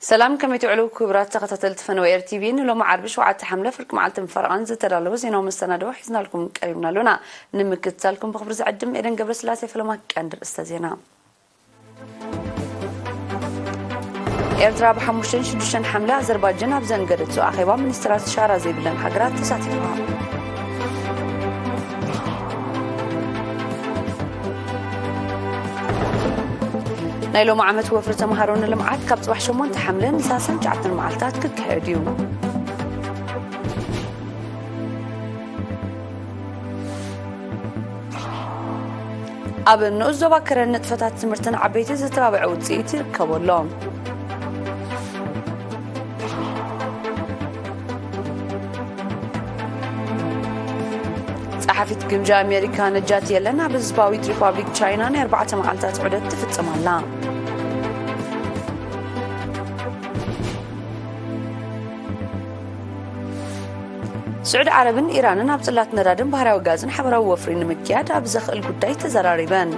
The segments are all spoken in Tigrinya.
ሰላም፣ ከመይ ትውዕሉ ክቡራት ተኸታተልቲ ፈነወ ኤር ቲቪ? ንሎሚ ዓርቢ ሸውዓተ ሓምለ ፍርቂ መዓልቲ ምፈረቓን ዝተዳለወ ዜናዊ መሰናድኦ ሒዝናልኩም ቀሪብና ኣሎና። ንምክትታልኩም ብኽብሪ ዝዕድም ኤደን ገብረስላሴ። ፈለማ ቀንዲ ርእስተ ዜና። ኤርትራ ብ ሓሙሽተን ሽዱሽተን ሓምለ ኣዘርባጃን ኣብ ዘንገደቶ ኣኼባ ሚኒስትራት ሻራ ዘይብለን ሃገራት ተሳቲፋ። ናይ ሎሚ ዓመት ወፍሪ ተምሃሮ ንልምዓት ካብ ጽባሕ ሸሞንተ ሓምለ ንሳልሳን ትሽዓተን መዓልታት ክካየድ እዩ። ኣብ ንኡስ ዞባ ከረን ንጥፈታት ትምህርትን ዓበይቲ ዝተባብዐ ውጽኢት ይርከቦ ኣሎ። ጸሓፊት ግምጃ ኣሜሪካ ነጃት የለን ኣብ ህዝባዊት ሪፓብሊክ ቻይና ናይ ኣርባዕተ መዓልታት ዑደት ትፍጽም ኣላ። ስዑዲ ዓረብን ኢራንን ኣብ ጽላት ነዳድን ባህርያዊ ጋዝን ሓበራዊ ወፍሪ ንምክያድ ኣብ ዘኽእል ጉዳይ ተዘራሪበን።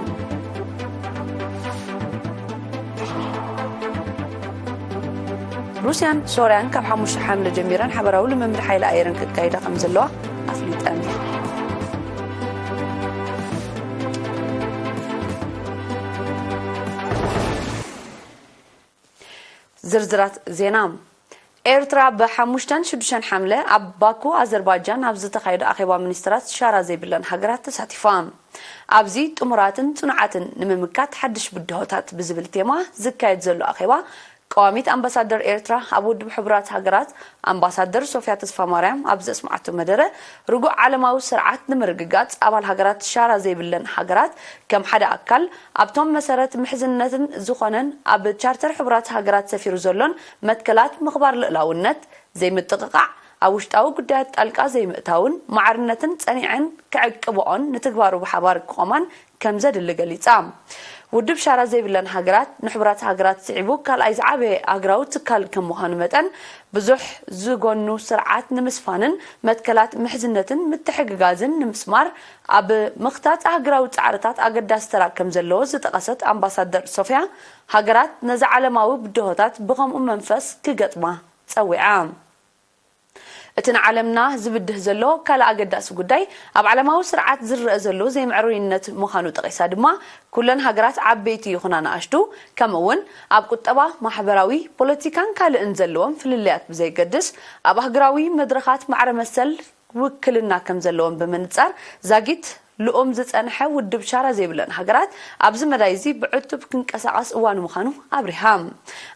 ሩስያን ሶርያን ካብ ሓሙሽተ ሓምለ ጀሚረን ሓበራዊ ልምምድ ሓይሊ ኣየርን ከካይዳ ከም ዘለዋ ኣፍሊጠን። ዝርዝራት ዜና። ኤርትራ ብ ሓሙሽተን ሽዱሽተን ሓምለ ኣብ ባኩ ኣዘርባጃን ኣብ ዝተኻየደ ኣኼባ ሚኒስትራት ሻራ ዘይብለን ሃገራት ተሳቲፋ። ኣብዚ ጥሙራትን ጽኑዓትን ንምምካት ሓድሽ ብድሆታት ብዝብል ቴማ ዝካየድ ዘሎ ኣኼባ ቀዋሚት ኣምባሳደር ኤርትራ ኣብ ውድብ ሕቡራት ሃገራት ኣምባሳደር ሶፊያ ተስፋማርያም ኣብ ዘስምዓቶ መደረ፣ ርጉእ ዓለማዊ ስርዓት ንምርግጋጽ ኣባል ሃገራት ሻራ ዘይብለን ሃገራት ከም ሓደ ኣካል ኣብቶም መሰረት ምሕዝነትን ዝኾነን ኣብ ቻርተር ሕቡራት ሃገራት ሰፊሩ ዘሎን መትከላት ምኽባር ልእላውነት፣ ዘይምጥቕቓዕ፣ ኣብ ውሽጣዊ ጉዳያት ጣልቃ ዘይምእታውን ማዕርነትን ጸኒዐን ክዕቅብኦን ንትግባሩ ብሓባር ክቖማን ከም ዘድሊ ገሊጻ። ውድብ ሻራ ዘይብለን ሃገራት ንሕቡራት ሃገራት ስዒቡ ካልኣይ ዝዓበየ ሃገራዊ ትካል ከም ምዃኑ መጠን፣ ብዙሕ ዝጎኑ ስርዓት ንምስፋንን መትከላት ምሕዝነትን ምትሕግጋዝን ንምስማር ኣብ ምኽታት ሃገራዊ ጻዕርታት ኣገዳሲ ተራ ከም ዘለዎ ዝጠቐሰት ኣምባሳደር ሶፊያ፣ ሃገራት ነዚ ዓለማዊ ብድሆታት ብኸምኡ መንፈስ ክገጥማ ጸዊዓ። እቲ ንዓለምና ዝብድህ ዘሎ ካልእ ኣገዳሲ ጉዳይ፣ ኣብ ዓለማዊ ስርዓት ዝረኣ ዘሎ ዘይምዕሩይነት ምዃኑ ጠቒሳ ድማ፣ ኩለን ሃገራት ዓበይቲ ይኹና ንኣሽቱ፣ ከምኡ እውን ኣብ ቁጠባ፣ ማሕበራዊ፣ ፖለቲካን ካልእን ዘለዎም ፍልልያት ብዘየገድስ፣ ኣብ ኣህጉራዊ መድረኻት ማዕረ መሰል ውክልና ከም ዘለዎም ብምንጻር፣ ዛጊት ልኡም ዝጸንሐ ውድብ ሻራ ዘይብለን ሃገራት ኣብዚ መዳይ እዚ ብዕቱብ ክንቀሳቐስ እዋኑ ምዃኑ ኣብሪሃ።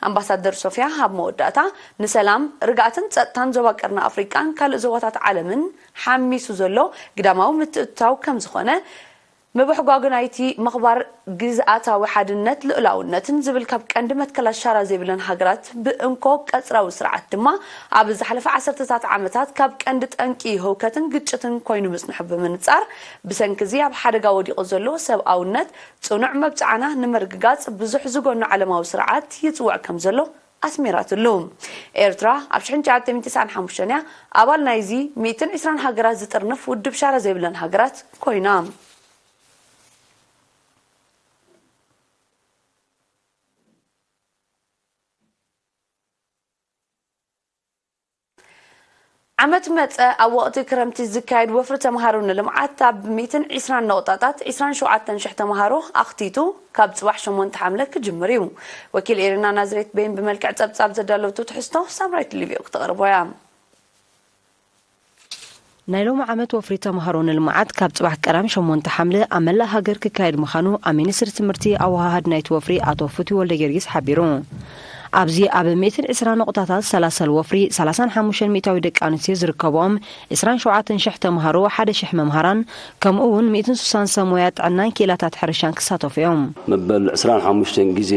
ኣምባሳደር ሶፊያ ኣብ መወዳእታ፣ ንሰላም፣ ርግኣትን ጸጥታን ዞባ ቀርኒ ኣፍሪቃን ካልእ ዞባታት ዓለምን ሓሚሱ ዘሎ ግዳማዊ ምትእትታው ከም ዝኾነ፣ ምብሕጓጉ ናይቲ ምኽባር ግዝኣታዊ ሓድነት ልኡላውነትን ዝብል ካብ ቀንዲ መትከላት ሻራ ዘይብለን ሃገራት ብእንኮ ቀጽራዊ ስርዓት ድማ ኣብ ዝሓለፈ ዓሰርተታት ዓመታት ካብ ቀንዲ ጠንቂ ህውከትን ግጭትን ኮይኑ ምጽንሑ ብምንጻር፣ ብሰንኪ እዚ ኣብ ሓደጋ ወዲቑ ዘሎ ሰብኣውነት ጽኑዕ መብጽዓና ንምርግጋጽ ብዙሕ ዝጎኑ ዓለማዊ ስርዓት ይጽውዕ ከም ዘሎ ኣስሚራትሉ። ኤርትራ ኣብ ሽሕን ትሽዓተ ሚእትን ተስዓን ሓሙሽተን እያ ኣባል ናይዚ ሚእትን ዕስራን ሃገራት ዝጥርንፍ ውድብ ሻራ ዘይብለን ሃገራት ኮይና። ዓመት መጸ ኣብ ወቕቲ ክረምቲ ዝካየድ ወፍሪ ተምሃሮ ንልምዓት ኣብ ሚእትን ዕስራን ነቑጣታት ዕስራን ሸውዓተን ሽሕ ተምሃሮ ኣኽቲቱ ካብ ጽባሕ ሸሞንተ ሓምለ ክጅምር እዩ። ወኪል ኤሪና ናዝሬት በይን ብመልክዕ ጸብጻብ ዘዳለወቶ ትሕዝቶ ሳምራዊት ሊብዮ ክተቕርቦ እያ። ናይ ሎሚ ዓመት ወፍሪ ተምሃሮ ንልምዓት ካብ ጽባሕ ቀዳም ሸሞንተ ሓምለ ኣብ መላእ ሃገር ክካየድ ምዃኑ ኣብ ሚኒስትሪ ትምህርቲ ኣወሃሃዲ ናይቲ ወፍሪ ኣቶ ፍትዊ ወልደጊዮርጊስ ሓቢሩ። ኣብዚ ኣብ ሚእትን ዕስራን ነቑጣታት ዝሰላሰል ወፍሪ ሰላሳን ሓሙሽተን ሚእታዊ ደቂ ኣንስትዮ ዝርከብኦም ዕስራን ሸውዓተን ሽሕ ተምሃሮ፣ ሓደ ሽሕ መምሃራን ከምኡ እውን ሚእትን ስሳን ሰብ ሞያ ጥዕናን ክኢላታት ሕርሻን ክሳተፉ እዮም። መበል ዕስራን ሓሙሽተን ግዜ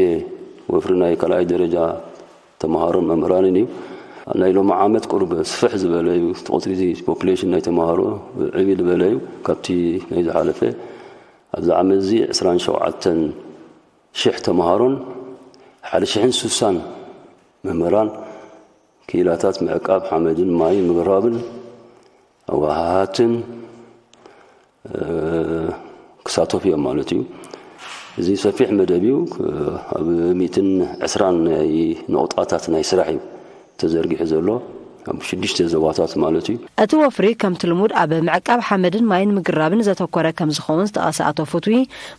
ወፍሪ ናይ ካልኣይ ደረጃ ተምሃሮን መምህራንን እዩ። ናይ ሎሚ ዓመት ቁሩብ ስፍሕ ዝበለ እዩ። እቲ ቁጽሪ እዚ ፖፑሌሽን ናይ ተምሃሮ ዕብይ ዝበለ እዩ ካብቲ ናይ ዝሓለፈ። ኣብዚ ዓመት እዚ ዕስራን ሸውዓተን ሽሕ ተምሃሮን ሓደ ሽሕን ስሳን መምህራን ክኢላታት ምዕቃብ ሓመድን ማይን ምግራብን ኣወሃሃትን ክሳተፉ እዮም ማለት እዩ። እዚ ሰፊሕ መደብ እዩ። ኣብ ሚእትን ዕስራን ናይ ነቑጣታት ናይ ስራሕ እዩ ተዘርጊሑ ዘሎ፣ ኣብ ሽዱሽተ ዞባታት ማለት እዩ። እቲ ወፍሪ ከምቲ ልሙድ ኣብ ምዕቃብ ሓመድን ማይን ምግራብን ዘተኮረ ከም ዝኸውን ዝጠቐሰ ኣቶ ፍትዊ፣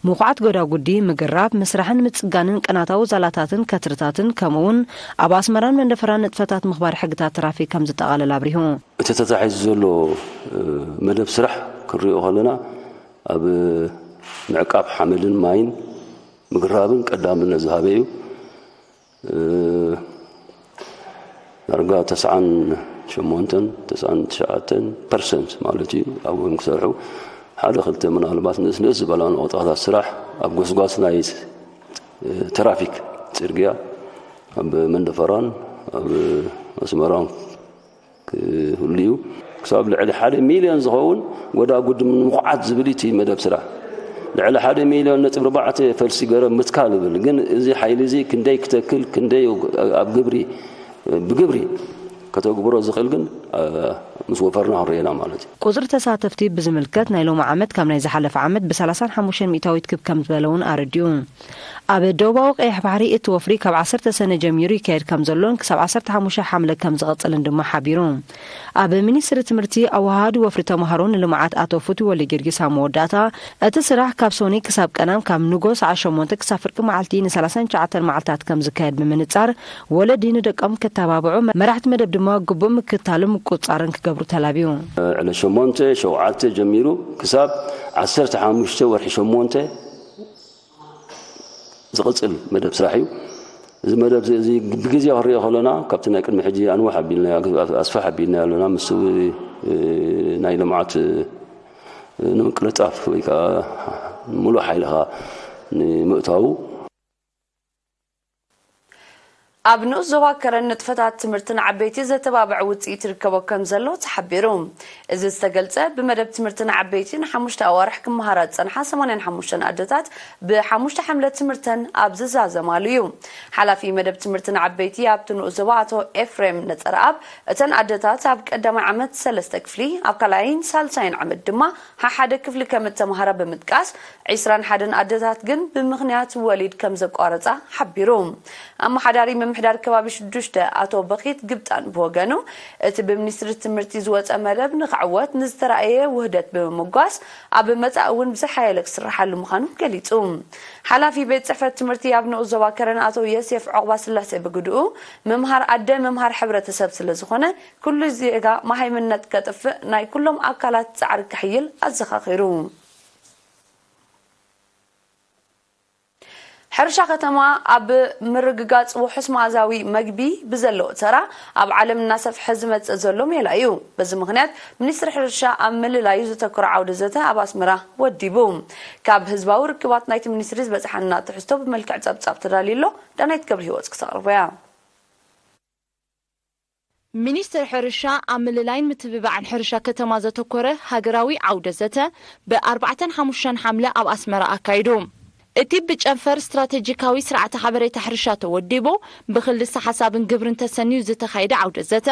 ምኹዓት ጎዳጉዲ፣ ምግራብ፣ ምስራሕን ምጽጋንን ቅናታዊ ዛላታትን ከትርታትን፣ ከምኡውን ኣብ ኣስመራን መንደፈራን ንጥፈታት ምኽባር ሕግታት ትራፊክ ከም ዝጠቓለል ኣብሪሁ። እቲ ተታሒዙ ዘሎ መደብ ስራሕ ክንሪኦ ከለና፣ ኣብ ምዕቃብ ሓመድን ማይን ምግራብን ቀዳምነት ዝሃበ እዩ። ዳርጋ ተስዓን ሸሞንተን ተስዓን ትሽዓተን ፐርሰንት ማለት እዩ ኣብኦም ክሰርሑ፣ ሓደ ክልተ ምናልባት ንእስ ንእስ ዝበላ ነቑጣታት ስራሕ ኣብ ጎስጓስ ናይ ትራፊክ ጽርግያ ኣብ መንደፈራን ኣብ ኣስመራን ክህሉ እዩ። ክሳብ ልዕሊ ሓደ ሚልዮን ዝኸውን ጎዳጉዲ ንምኹዓት ዝብል እቲ መደብ ስራሕ። ልዕሊ ሓደ ሚልዮን ነጥቢ ኣርባዕተ ፈልሲ ገረብ ምትካል ይብል። ግን እዚ ሓይሊ እዚ ክንደይ ክተክል፣ ክንደይ ኣብ ግብሪ፣ ብግብሪ ከተግብሮ ዝኽእል ግን ምስ ወፈርና ክንርእየና ማለት እዩ። ቁጽሪ ተሳተፍቲ ብዝምልከት፣ ናይ ሎሚ ዓመት ካብ ናይ ዝሓለፈ ዓመት ብ ሰላሳን ሓሙሽተን ሚእታዊት ክብ ከም ዝበለ እውን ኣረዲኡ። ኣብ ደቡባዊ ቀይሕ ባሕሪ እቲ ወፍሪ ካብ ዓሰርተ ሰነ ጀሚሩ ይካየድ ከም ዘሎን ክሳብ ዓሰርተ ሓሙሽተ ሓምለ ከም ዝቐጽልን ድማ ሓቢሩ። ኣብ ሚኒስትሪ ትምህርቲ ኣወሃሃዲ ወፍሪ ተምሃሮ ንልምዓት ኣቶ ፍትዊ ወልደጊዮርጊስ ኣብ መወዳእታ፣ እቲ ስራሕ ካብ ሶኒ ክሳብ ቀዳም ካብ ንጎ ሰዓት ሸሞንተ ክሳብ ፍርቂ መዓልቲ ንሰላሳን ትሽዓተን መዓልታት ከም ዝካየድ ብምንጻር፣ ወለዲ ንደቆም ክተባብዑ፣ መራሕቲ መደብ ድማ ግቡእ ምክትታልን ምቁጽጻርን ክገብሩ ተላብዩ። ዕለት ሸሞንተ ሸውዓተ ጀሚሩ ክሳብ ዓሰርተ ሓሙሽተ ወርሒ ሸሞንተ ዝቕጽል መደብ ስራሕ እዩ። እዚ መደብ እዚ ብግዜ ክንሪኦ ከለና፣ ካብቲ ናይ ቅድሚ ሕጂ ኣንውሕ ኣቢልና፣ ኣስፍሕ ኣቢልና ኣለና። ምስ ናይ ልምዓት ንምቅልጣፍ ወይ ከዓ ሙሉእ ሓይልኻ ንምእታዉ። ኣብ ንኡስ ዞባ ከረን ንጥፈታት ትምህርትን ዓበይቲ ዘተባብዕ ውፅኢት ይርከቦ ከም ዘሎ ተሓቢሩ። እዚ ዝተገልጸ፣ ብመደብ ትምህርትን ዓበይቲ ንሓሙሽተ ኣዋርሕ ክመሃራ ዝጸንሓ ሰማንያን ሓሙሽተን ኣደታት ብሓሙሽተ ሓምለ ትምህርተን ኣብ ዝዛዘማሉ እዩ። ሓላፊ መደብ ትምህርትን ዓበይቲ ኣብቲ ንኡስ ዞባ ኣቶ ኤፍሬም ነጸረኣብ፣ እተን ኣደታት ኣብ ቀዳማይ ዓመት ሰለስተ ክፍሊ፣ ኣብ ካልኣይን ሳልሳይን ዓመት ድማ ሓሓደ ክፍሊ ከም እተምሃራ ብምጥቃስ፣ ዒስራን ሓደን ኣደታት ግን ብምኽንያት ወሊድ ከም ዘቋረጻ ሓቢሩ። ኣመሓዳሪ ምምሕዳር ከባቢ ሽዱሽተ ኣቶ በኺት ግብጣን ብወገኑ፣ እቲ ብሚኒስትሪ ትምህርቲ ዝወጸ መደብ ንኽዕወት ንዝተራእየ ውህደት ብምምጓስ፣ ኣብ መጻኢ እውን ብዝሓየለ ክስርሓሉ ምዃኑ ገሊጹ። ሓላፊ ቤት ጽሕፈት ትምህርቲ ኣብ ንኡስ ዞባ ከረን ኣቶ የሴፍ ዑቕባስላሴ ብግድኡ፣ ምምሃር ኣደ ምምሃር ሕብረተሰብ ስለ ዝኾነ፣ ኩሉ ዜጋ መሃይምነት ከጥፍእ ናይ ኩሎም ኣካላት ጻዕሪ ከሕይል ኣዘኻኺሩ። ሕርሻ ከተማ ኣብ ምርግጋጽ ውሑስ መኣዛዊ መግቢ ብዘለዎ ተራ ኣብ ዓለም እናሰፍሐ ዝመጽእ ዘሎ ሜላ እዩ። በዚ ምኽንያት ሚኒስትሪ ሕርሻ ኣብ ምልላዩ ዘተኮረ ዓውደ ዘተ ኣብ ኣስመራ ወዲቡ። ካብ ህዝባዊ ርክባት ናይቲ ሚኒስትሪ ዝበጽሓና ትሕዝቶ ብመልክዕ ጸብጻብ ተዳልዩ ኣሎ። ዳናይት ገብረ ህይወት ክተቕርቦ እያ። ሚኒስትር ሕርሻ ኣብ ምልላይን ምትብባዕን ሕርሻ ከተማ ዘተኮረ ሃገራዊ ዓውደ ዘተ ብ ኣርባዕተን ሓሙሽተን ሓምለ ኣብ ኣስመራ ኣካይዱ። እቲ ብጨንፈር ስትራቴጂካዊ ስርዓተ ሓበሬታ ሕርሻ ተወዲቡ፣ ብክልሰ ሓሳብን ግብርን ተሰንዩ ዝተኻየደ ዓውደ ዘተ፣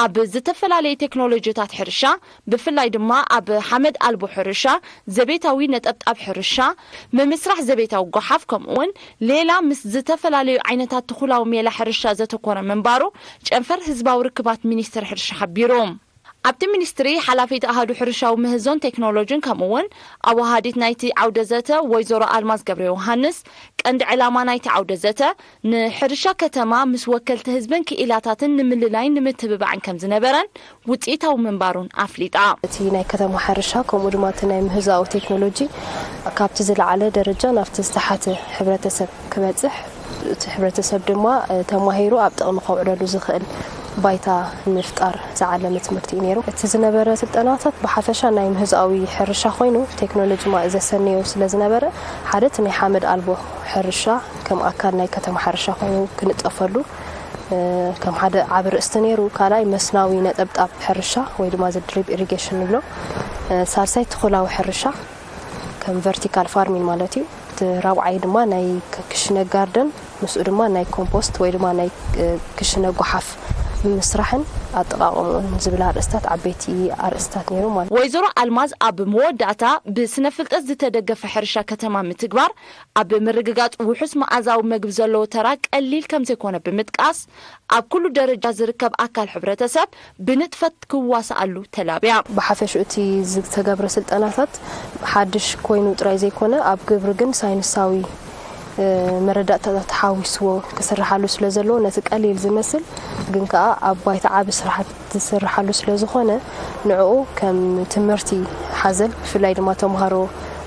ኣብ ዝተፈላለዩ ቴክኖሎጂታት ሕርሻ፣ ብፍላይ ድማ ኣብ ሓመድ ኣልቦ ሕርሻ፣ ዘቤታዊ ነጠብጣብ ሕርሻ፣ ምምስራሕ ዘቤታዊ ጓሓፍ፣ ከምኡውን ሌላ ምስ ዝተፈላለዩ ዓይነታት ትኹላዊ ሜላ ሕርሻ ዘተኮረ ምንባሩ ጨንፈር ህዝባዊ ርክባት ሚኒስቴር ሕርሻ ሓቢሩ። ኣብቲ ሚኒስትሪ ሓላፊት ኣሃዱ ሕርሻዊ ምህዞን ቴክኖሎጂን ከምኡውን ኣወሃዲት ናይቲ ዓውደ ዘተ ወይዘሮ ኣልማዝ ገብረ ዮሃንስ፣ ቀንዲ ዕላማ ናይቲ ዓውደ ዘተ ንሕርሻ ከተማ ምስ ወከልቲ ህዝብን ክኢላታትን ንምልላይን ንምትብባዕን ከም ዝነበረን ውፅኢታዊ ምንባሩን ኣፍሊጣ። እቲ ናይ ከተማ ሕርሻ ከምኡ ድማ እቲ ናይ ምህዞኣዊ ቴክኖሎጂ ካብቲ ዝለዓለ ደረጃ ናብቲ ዝተሓተ ሕብረተሰብ ክበፅሕ፣ እቲ ሕብረተሰብ ድማ ተማሂሩ ኣብ ጥቕሚ ከውዕለሉ ዝኽእል ባይታ ንምፍጣር ዝዓለመ ትምህርቲ እዩ ነይሩ። እቲ ዝነበረ ስልጠናታት ብሓፈሻ ናይ ምህዞኣዊ ሕርሻ ኮይኑ፣ ቴክኖሎጂ ማ ዘሰነዮ ስለ ዝነበረ፣ ሓደ እቲ ናይ ሓመድ ኣልቦ ሕርሻ ከም ኣካል ናይ ከተማ ሕርሻ ኮይኑ ክንጠፈሉ ከም ሓደ ዓቢ ርእስቲ ነይሩ። ካልኣይ መስናዊ ነጠብጣብ ሕርሻ ወይ ድማ እዚ ድሪፕ ኢሪጌሽን ንብሎ። ሳልሳይ ትኹላዊ ሕርሻ ከም ቨርቲካል ፋርሚን ማለት እዩ። እቲ ራብዓይ ድማ ናይ ክሽነ ጋርደን፣ ምስኡ ድማ ናይ ኮምፖስት ወይ ድማ ናይ ክሽነ ጓሓፍ ምስራሕን ኣጠቓቕምኡን ዝብል ኣርእስታት ዓበይቲ ኣርእስታት ነይሩ ማለት እዩ። ወይዘሮ ኣልማዝ ኣብ መወዳእታ፣ ብስነ ፍልጠት ዝተደገፈ ሕርሻ ከተማ ምትግባር ኣብ ምርግጋፅ ውሑስ መኣዛዊ መግቢ ዘለዎ ተራ ቀሊል ከምዘይኮነ ብምጥቃስ፣ ኣብ ኩሉ ደረጃ ዝርከብ ኣካል ሕብረተሰብ ብንጥፈት ክዋሳኣሉ ተላብያ። ብሓፈሽኡ እቲ ዝተገብረ ስልጠናታት ሓድሽ ኮይኑ ጥራይ ዘይኮነ፣ ኣብ ግብሪ ግን ሳይንሳዊ መረዳእታታት ተሓዊስዎ ክስርሓሉ ስለ ዘለዎ፣ ነቲ ቀሊል ዝመስል ግን ከኣ ኣብ ባይታ ዓቢ ስራሓት ዝስርሓሉ ስለ ዝኾነ፣ ንዕኡ ከም ትምህርቲ ሓዘል፣ ብፍላይ ድማ ተምሃሮ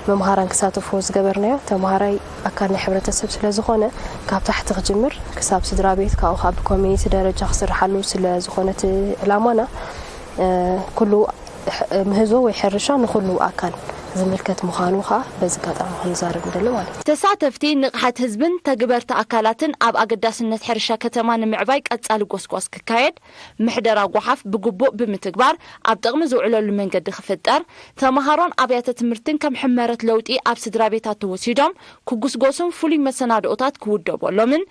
መምሃራን ክሳተፍዎ ዝገበርናዮ፣ ተምሃራይ ኣካል ናይ ሕብረተሰብ ስለ ዝኾነ፣ ካብ ታሕቲ ክጅምር ክሳብ ስድራ ቤት፣ ካብኡ ከዓ ብኮሚኒቲ ደረጃ ክስርሓሉ ስለ ዝኾነ እቲ ዕላማና፣ ኩሉ ምህዞ ወይ ሕርሻ ንኹሉ ኣካል ዝምልከት ምዃኑ ከዓ በዚ ኣጋጣሚ ክንዛረብ ንደሊ ማለት እዩ። ተሳተፍቲ ንቕሓት ህዝብን ተግበርቲ ኣካላትን ኣብ ኣገዳስነት ሕርሻ ከተማ ንምዕባይ ቀጻሊ ጎስጓስ ክካየድ፣ ምሕደራ ጓሓፍ ብግቡእ ብምትግባር ኣብ ጥቕሚ ዝውዕለሉ መንገዲ ክፍጠር፣ ተመሃሮን ኣብያተ ትምህርትን ከም ሕመረት ለውጢ ኣብ ስድራ ቤታት ተወሲዶም ክጉስጎሱን ፍሉይ መሰናድኦታት ክውደበሎምን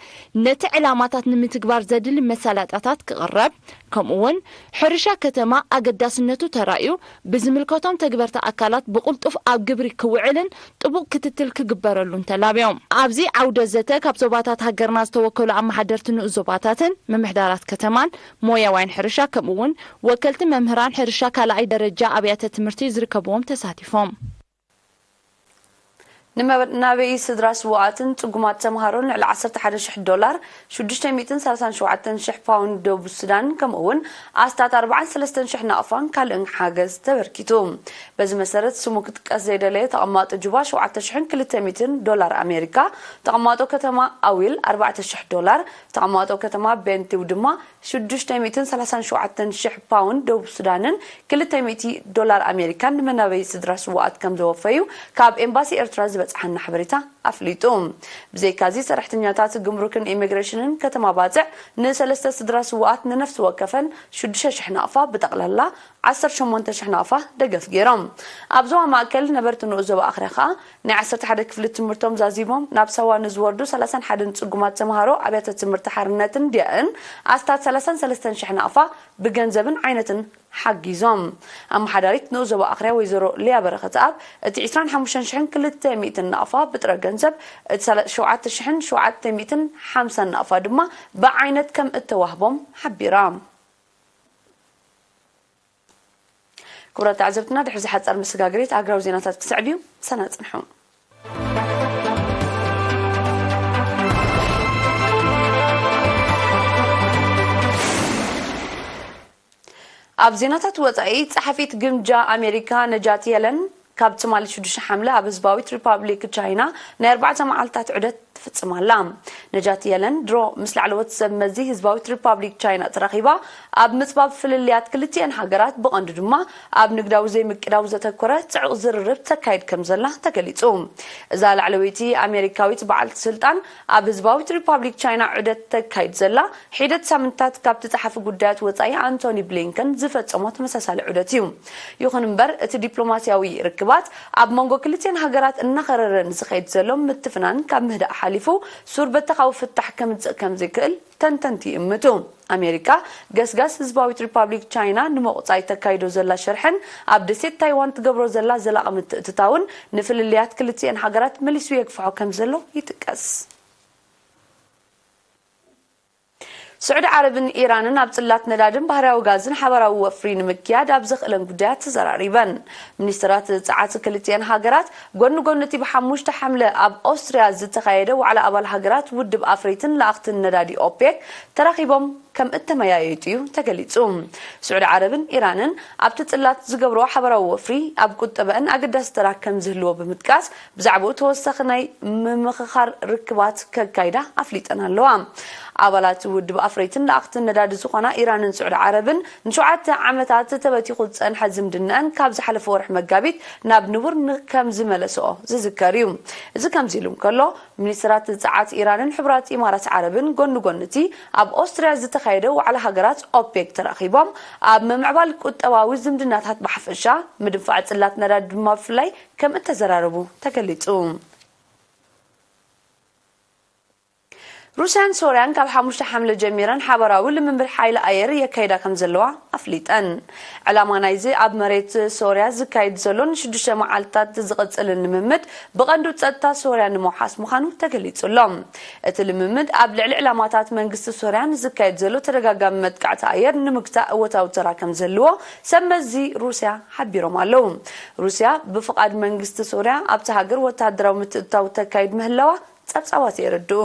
ነቲ ዕላማታት ንምትግባር ዘድሊ መሳለጥያታት ክቕረብ፣ ከምኡውን ሕርሻ ከተማ ኣገዳስነቱ ተራእዩ ብዝምልከቶም ተግበርቲ ኣካላት ብቕልጡፍ ኣብ ግብሪ ክውዕልን ጥቡቕ ክትትል ክግበረሉን ተላብዮም። ኣብዚ ዓውደ ዘተ ካብ ዞባታት ሃገርና ዝተወከሉ ኣመሓደርቲ ንኡስ ዞባታትን ምምሕዳራት ከተማን ሞያውያን ሕርሻ ከምኡውን ወከልቲ መምህራን ሕርሻ ካልኣይ ደረጃ ኣብያተ ትምህርቲ ዝርከብዎም ተሳቲፎም። ንመናበዪ ስድራ ስዉኣትን ጽጉማት ተምሃሮን ልዕሊ ዓሰርተ ሓደ ሽሕ ዶላር፣ ሽዱሽተ ሚእትን ሰላሳን ሸውዓተን ሽሕ ፓውንድ ደቡብ ሱዳን፣ ከምኡ እውን ኣስታት ኣርባዓን ሰለስተን ሽሕ ናቕፋን ካልእን ሓገዝ ተበርኪቱ። በዚ መሰረት ስሙ ክጥቀስ ዘይደለየ ተቐማጦ ጁባ ሸውዓተ ሽሕን ክልተ ሚእትን ዶላር ኣሜሪካ፣ ተቐማጦ ከተማ ኣዊል ኣርባዕተ ሽሕ ዶላር፣ ተቐማጦ ከተማ ቤንቲው ድማ ሽዱሽተ ሚእትን ሰላሳን ሸውዓተን ሽሕ ፓውንድ ደቡብ ሱዳንን ክልተ ሚእቲ ዶላር ኣሜሪካን ንመናበዪ ስድራ ስዉኣት ከም ዘወፈዩ ካብ ኤምባሲ ኤርትራ ዝበጽሓና ሓበሬታ ኣፍሊጡ። ብዘይካዚ ሰራሕተኛታት ጉምሩክን ኢሚግሬሽንን ከተማ ባጽዕ ንሰለስተ ስድራ ስዉኣት ንነፍሲ ወከፈን ሽዱሽተ ሽሕ ናቕፋ ብጠቕላላ ዓሰርተ ሸሞንተ ሽሕ ናቕፋ ደገፍ ገይሮም። ኣብ ዞባ ማእከል ነበርቲ ንኡስ ዞባ ኣኽርያ ከኣ ናይ ዓሰርተ ሓደ ክፍሊ ትምህርቶም ዛዚሞም ናብ ሳዋ ንዝወርዱ ሰላሳን ሓደን ጽጉማት ተምሃሮ ኣብያተ ትምህርቲ ሓርነትን ዲያእን ኣስታት ሰላሳን ሰለስተን ሽሕ ናቕፋ ብገንዘብን ዓይነትን ሓጊዞም። ኣመሓዳሪት ንኡስ ዞባ ኣኽርያ ወይዘሮ ሊያ በረኸተኣብ እቲ ዕስራን ሓሙሽተን ሽሕን ክልተ ሚእትን ናቕፋ ብጥረ ገንዘብ፣ እቲ ሸውዓተ ሽሕን ሸውዓተ ሚእትን ሓምሳን ናቕፋ ድማ ብዓይነት ከም እተዋህቦም ሓቢራ። ክቡራት ተዓዘብትና፣ ድሕሪ እዚ ሓጻር መሰጋገሪት ኣህጉራዊ ዜናታት ክስዕብ እዩ። ምሳና ጽንሑ። ኣብ ዜናታት ወጻኢ፣ ጸሓፊት ግምጃ ኣሜሪካ ነጃት የለን ካብ ትማሊ ሽዱሽተ ሓምለ ኣብ ህዝባዊት ሪፓብሊክ ቻይና ናይ ኣርባዕተ መዓልታት ዑደት ትፍጽም ኣላ። ነጃት የለን ድሮ ምስ ላዕለዎት ሰብ መዚ ህዝባዊት ሪፓብሊክ ቻይና ተራኺባ ኣብ ምጽባብ ፍልልያት ክልቲኤን ሃገራት ብቐንዱ ድማ ኣብ ንግዳዊ ዘይምቅዳው ዘተኮረ ጽዑቕ ዝርርብ ተካይድ ከም ዘላ ተገሊጹ። እዛ ላዕለወይቲ ኣሜሪካዊት በዓልቲ ስልጣን ኣብ ህዝባዊት ሪፓብሊክ ቻይና ዑደት ተካይድ ዘላ ሒደት ሳምንታት ካብቲ ጸሓፊ ጉዳያት ወጻኢ ኣንቶኒ ብሊንከን ዝፈጸሞ ተመሳሳሊ ዑደት እዩ። ይኹን እምበር እቲ ዲፕሎማስያዊ ርክባት ኣብ መንጎ ክልቲኤን ሃገራት እናኸረረ ንዝኸይድ ዘሎ ምትፍናን ካብ ምህዳእ ሓሊፉ ሱር በተኻዊ ፍታሕ ከምጽእ ከምዘይክእል ተንተንቲ ይእምቱ። ኣሜሪካ ገስጋስ ህዝባዊት ሪፓብሊክ ቻይና ንምቑጻይ ተካይዶ ዘላ ሽርሕን ኣብ ደሴት ታይዋን ትገብሮ ዘላ ዘላቒ ምትእትታውን ንፍልልያት ክልቲኤን ሃገራት መሊሱ የግፍሖ ከም ዘሎ ይጥቀስ። ስዑዲ ዓረብን ኢራንን ኣብ ጽላት ነዳድን ባህርያዊ ጋዝን ሓባራዊ ወፍሪ ንምክያድ ኣብ ዘኽእለን ጉዳያት ተዘራሪበን። ሚኒስትራት ጸዓት ክልቲኤን ሃገራት ጎኒ ጎኒ እቲ ብሓሙሽተ ሓምለ ኣብ ኦስትርያ ዝተኻየደ ዋዕላ ኣባል ሃገራት ውድብ ኣፍረይትን ለኣኽትን ነዳዲ ኦፔክ ተራኺቦም ከም እተመያየጡ እዩ ተገሊጹ። ስዑዲ ዓረብን ኢራንን ኣብቲ ጽላት ዝገብርኦ ሓባራዊ ወፍሪ ኣብ ቁጠበአን ኣገዳሲ ተራ ከም ዝህልዎ ብምጥቃስ ብዛዕባኡ ተወሳኺ ናይ ምምኽኻር ርክባት ከካይዳ ኣፍሊጠን ኣለዋ። ኣባላት ውድብ ኣፍረይትን ለኣኽትን ነዳዲ ዝኾና ኢራንን ስዑዲ ዓረብን ንሸውዓተ ዓመታት ተበቲኹ ዝጸንሐ ዝምድናአን ካብ ዝሓለፈ ወርሒ መጋቢት ናብ ንቡር ከም ዝመለስኦ ዝዝከር እዩ። እዚ ከምዚ ኢሉ እንከሎ ሚኒስትራት ጸዓት ኢራንን ሕቡራት ኢማራት ዓረብን ጎኒ ጎኒ እቲ ኣብ ኦስትርያ ዝተኻየደ ዋዕላ ሃገራት ኦፔክ ተራኺቦም ኣብ ምምዕባል ቁጠባዊ ዝምድናታት ብሓፈሻ ምድንፋዕ ጽላት ነዳዲ ድማ ብፍላይ ከም እተዘራረቡ ተገሊጹ። ሩስያን ሶርያን ካብ ሓሙሽተ ሓምለ ጀሚረን ሓባራዊ ልምምድ ሓይሊ ኣየር የካይዳ ከም ዘለዋ ኣፍሊጠን። ዕላማ ናይዚ ኣብ መሬት ሶርያ ዝካየድ ዘሎ ንሽዱሽተ መዓልታት ዝቕጽልን ልምምድ ብቐንዱ ጸጥታ ሶርያ ንምውሓስ ምዃኑ ተገሊጹ ኣሎ። እቲ ልምምድ ኣብ ልዕሊ ዕላማታት መንግስቲ ሶርያ ንዝካየድ ዘሎ ተደጋጋሚ መጥቃዕቲ ኣየር ንምግታእ እወታዊ ተራ ከም ዝህልዎ ሰብ መዚ ሩስያ ሓቢሮም ኣለዉ። ሩስያ ብፍቓድ መንግስቲ ሶርያ ኣብቲ ሃገር ወተሃደራዊ ምትእትታው ተካይድ ምህላዋ ጸብጻባት የረድኡ።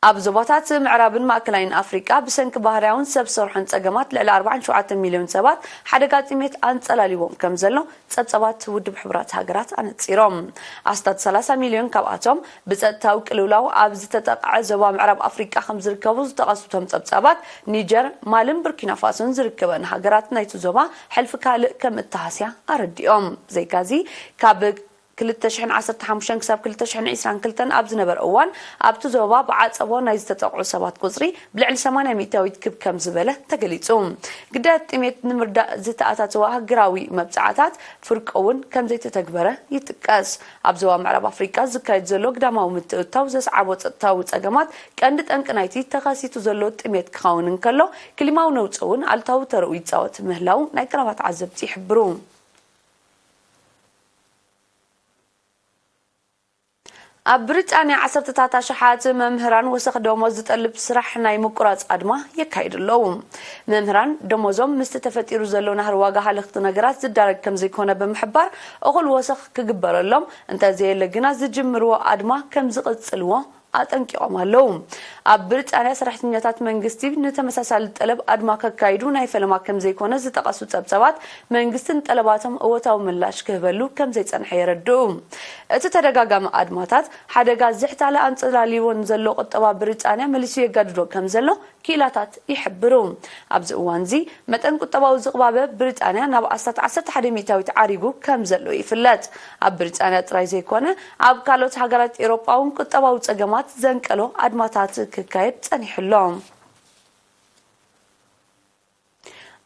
ኣብ ዞባታት ምዕራብን ማእከላይን ኣፍሪቃ ብሰንኪ ባህርያውን ሰብ ሰርሖን ጸገማት ልዕሊ ኣርባዓን ሸውዓተን ሚልዮን ሰባት ሓደጋ ጥሜት ኣንጸላሊዎም ከም ዘሎ ጸብጻባት ውድብ ሕቡራት ሃገራት ኣነጺሮም። ኣስታት ሰላሳ ሚልዮን ካብኣቶም ብጸጥታዊ ቅልውላው ኣብ ዝተጠቕዐ ዞባ ምዕራብ ኣፍሪቃ ከም ዝርከቡ ዝጠቐሱ እቶም ጸብጻባት፣ ኒጀር፣ ማልን ቡርኪና ፋሶን ዝርከበን ሃገራት ናይቲ ዞባ ሕልፊ ካልእ ከም እተሃስያ ኣረዲኦም። ብዘይካዚ፣ ካብ ክልተ ሽሕን ዓሰርተ ሓሙሽተን ክሳብ ክልተ ሽሕን ዕስራን ክልተን ኣብ ዝነበረ እዋን፣ ኣብቲ ዞባ ብዓጸቦ ናይ ዝተጠቕዑ ሰባት ቁጽሪ ብልዕሊ ሰማንያ ሚእታዊት ክብ ከም ዝበለ ተገሊጹ። ግዳያት ጥሜት ንምርዳእ ዝተኣታተወ ሃገራዊ መብጽዓታት ፍርቂ እውን ከም ዘይተተግበረ ይጥቀስ። ኣብ ዞባ ምዕራብ ኣፍሪቃ ዝካየድ ዘሎ ግዳማዊ ምትእትታው ዘስዓቦ ጸጥታዊ ጸገማት ቀንዲ ጠንቂ ናይቲ ተኸሲቱ ዘሎ ጥሜት ክኸውን እንከሎ፣ ክሊማዊ ነውጺ እውን ኣሉታዊ ተርኡ ይጻወት ምህላው ናይ ቀረባ ተዓዘብቲ ይሕብሩ። ኣብ ብሪጣንያ ዓሰርተታት ኣሽሓት መምህራን ወሰኽ ደሞዝ ዝጠልብ ስራሕ ናይ ምቁራጽ ኣድማ የካይዱ ኣለዉ። መምህራን ደሞዞም ምስቲ ተፈጢሩ ዘሎ ናህሪ ዋጋ ሃለኽቲ ነገራት ዝዳረግ ከም ዘይኮነ ብምሕባር፣ እኹል ወሰኽ ክግበረሎም፣ እንተዘየለ ግና ዝጅምርዎ ኣድማ ከም ዝቕጽልዎ ኣጠንቂቖም ኣለዉ። ኣብ ብሪጣንያ ሰራሕተኛታት መንግስቲ ንተመሳሳሊ ጠለብ ኣድማ ከካይዱ ናይ ፈለማ ከም ዘይኮነ ዝጠቐሱ ጸብጸባት፣ መንግስቲ ንጠለባቶም እወታዊ ምላሽ ክህበሉ ከም ዘይጸንሐ የረድኡ። እቲ ተደጋጋሚ ኣድማታት ሓደጋ ዝሕታለ ኣንጸላልይዎ ንዘሎ ቁጠባ ብሪጣንያ መሊሱ የጋድዶ ከም ዘሎ ክኢላታት ይሕብሩ። ኣብዚ እዋንዚ መጠን ቁጠባዊ ዝቕባበ ብሪጣንያ ናብ ኣስታት ዓሰርተ ሓደ ሚእታዊት ዓሪጉ ከም ዘሎ ይፍለጥ። ኣብ ብሪጣንያ ጥራይ ዘይኮነ፣ ኣብ ካልኦት ሃገራት ኤውሮጳ እውን ቁጠባዊ ጸገማት ዘንቀሎ ኣድማታት ክካየድ ጸኒሑ ኣሎ።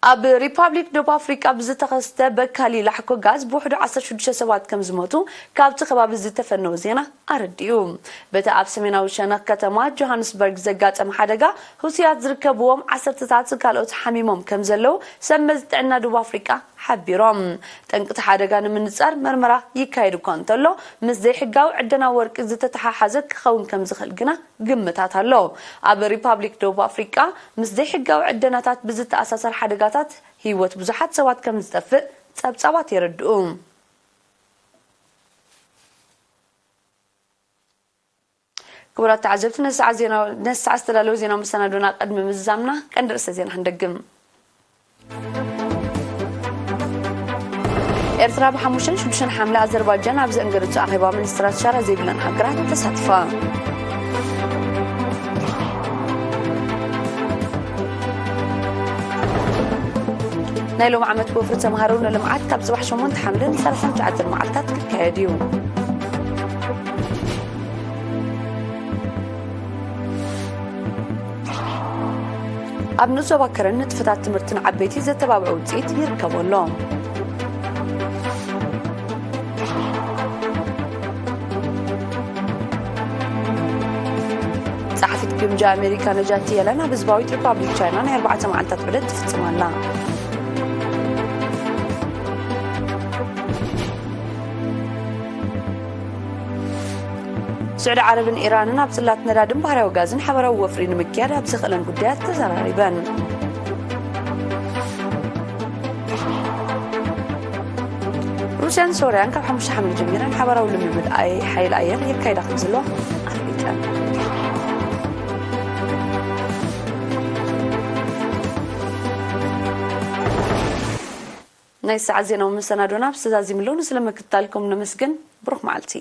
ኣብ ሪፓብሊክ ደቡብ ኣፍሪቃ ብዝተኸስተ በካሊ ላሕኮ ጋዝ ብውሕዱ ዓሰርተ ሽዱሽተ ሰባት ከም ዝሞቱ ካብቲ ከባቢ ዝተፈነወ ዜና ኣረዲኡ። በቲ ኣብ ሰሜናዊ ሸነኽ ከተማ ጆሃንስበርግ ዘጋጠመ ሓደጋ፣ ህሱያት ዝርከብዎም ዓሰርተታት ካልኦት ሓሚሞም ከም ዘለዉ ሰብ መዚ ጥዕና ደቡብ ኣፍሪቃ ሓቢሮም። ጠንቅቲ ሓደጋ ንምንጻር መርመራ ይካየድ እኳ እንተሎ፣ ምስ ዘይሕጋዊ ዕደና ወርቂ ዝተተሓሓዘ ክኸውን ከም ዝኽእል ግና ግምታት ኣሎ። ኣብ ሪፓብሊክ ደቡብ ኣፍሪቃ፣ ምስ ዘይሕጋዊ ዕደናታት ብዝተኣሳሰር ሓደጋታት ህይወት ብዙሓት ሰባት ከም ዝጠፍእ ጸብጻባት የረድኡ። ክቡራት ተዓዘብቲ፣ ነዚ ሰዓት ዜና፣ ነዚ ሰዓት ዝተዳለወ ዜና መሰናዶና ቅድሚ ምዝዛምና፣ ቀንዲ ርእሰ ዜና ክንደግም። ኤርትራ ብ5ን 6ን ሓምለ ኣዘርባጃን ኣብ ዘእንገደቶ ኣኼባ ሚኒስትራት ሻራ ዘይብለን ሃገራት ተሳትፋ። ናይ ሎም ዓመት ወፍሪ ተምሃሮ ንልምዓት ካብ ጽባሕ ሸሞንተ ሓምለ ን39 መዓልታት ክካየድ እዩ። ኣብ ንኡስ ዞባ ከረን ንጥፈታት ትምህርትን ዓበይቲ ዘተባብዑ ውጽኢት ይርከቦ ኣሎ። ጸሓፊት ግምጃ ኣሜሪካ ነጃቲ የለን ኣብ ህዝባዊት ሪፓብሊክ ቻይና ናይ ኣርባዕተ መዓልታት ዑደት ትፍጽም ኣላ። ስዑዲ ዓረብን ኢራንን ኣብ ጽላት ነዳድን ባህርያዊ ጋዝን ሓበራዊ ወፍሪ ንምክያድ ኣብ ዘኽእለን ጉዳያት ተዘራሪበን። ሩስያን ሶርያን ካብ ሓሙሽተ ሓምለ ጀሚረን ሓባራዊ ልምምድ ኣይ-፣ ሓይሊ ኣየር የካይዳ ከም ዘለዋ ኣፍሊጠን። ናይ ሰዓት ዜናዊ መሰናዶና ብዝተዛዚምሉ፣ ንስለ ምክትታልኩም ነመስግን። ብሩኽ መዓልቲ።